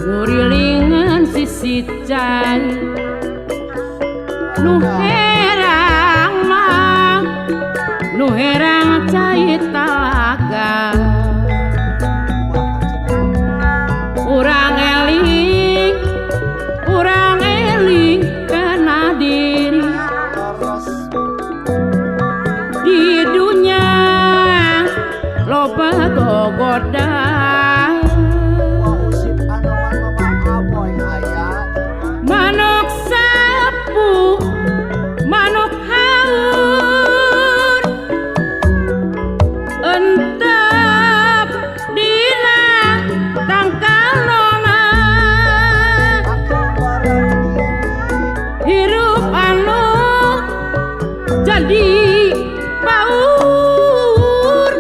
Ngurilingan sisi cai nu herang mah nu herang cai talaga urang eling kana diri di dunya loba gogoda. Manuk sapu, manuk haur, entep dina tangkalona. Hirup anu jadi paur,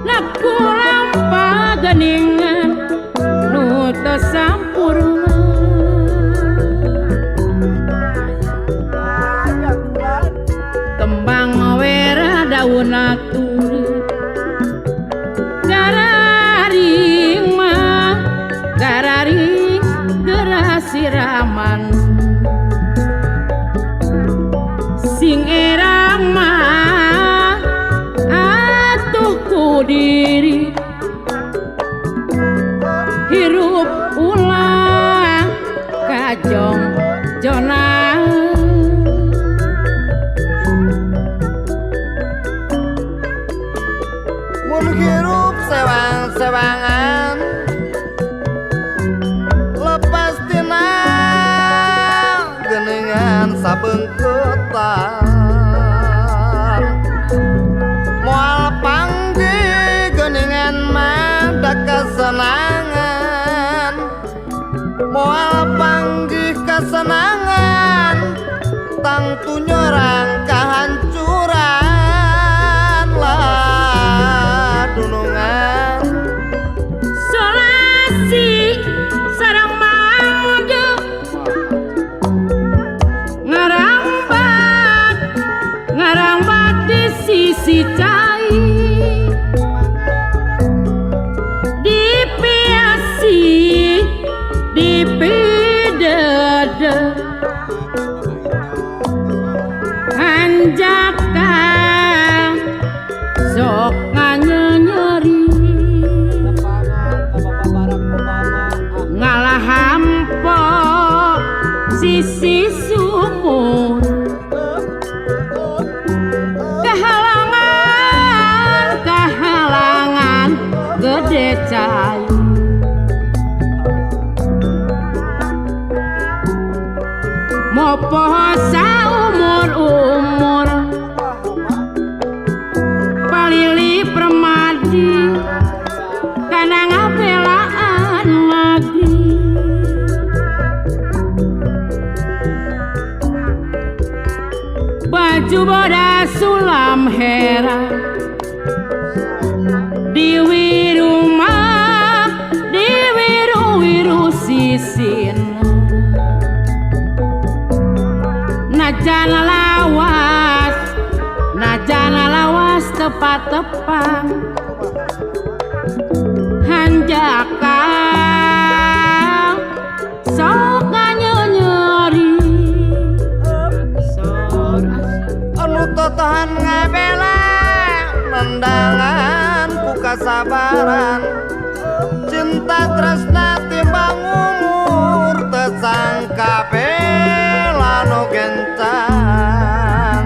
laku lampah geningan nu teu sampurna. Kembang wera daun turi gararing mah gararing geura siraman sing erang mah atuh ku diri hirup ulah kajong jona. Mun hirup sewang-sewangan lepas tina geningan sabengketan moal panggih geningan mah da kasenangan moal panggih kasenangan tangtu nyorang kahancuran lah dunungan. Solasi sareng mangde ngarambat ngarambat di sisi cai dipiasi dipidede hanjaka sok nganyenyeri ngalah hampa sisi sumur kahalangan kahalangan gede cai mopoho saumur umur palili permadi kana ngabelaan lagi baju boda sulam hera di wirumah di wiru-wiru sisin najan lawas tepat-tepang hanjaka sok nganyenyeri anu totohan ngabela nendangan ku kasabaran cinta tresna timbang umur tesangka bela nu gencan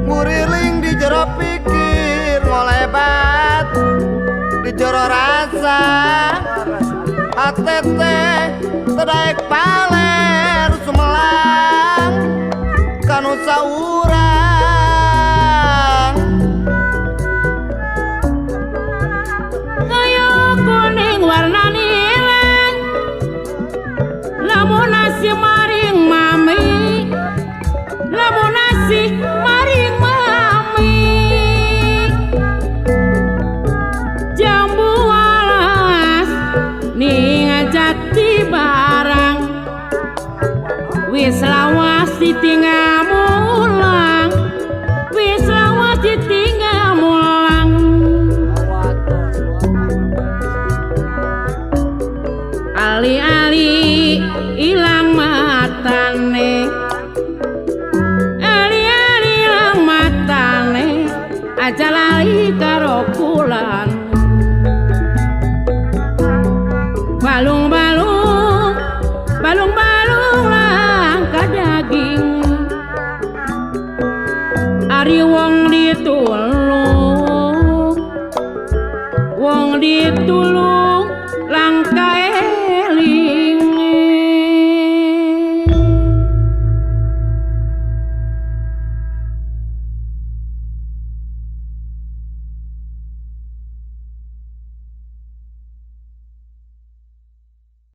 nguriling di jero pikir ngolebat di jero rasa hate teh teu daek paler sumelang kanu saurang. asih maring mami, lamun asih maring mami. Jambu alas ning jati barang, wis lawas ditinggal mulang, wis lawas ditinggal mulang. Ali-ali ilang matane, ali-ali ilang matane, aja lali karo kulan. Balung-balung, balung-balung langka daging, ari wong ditulung, wong ditulung.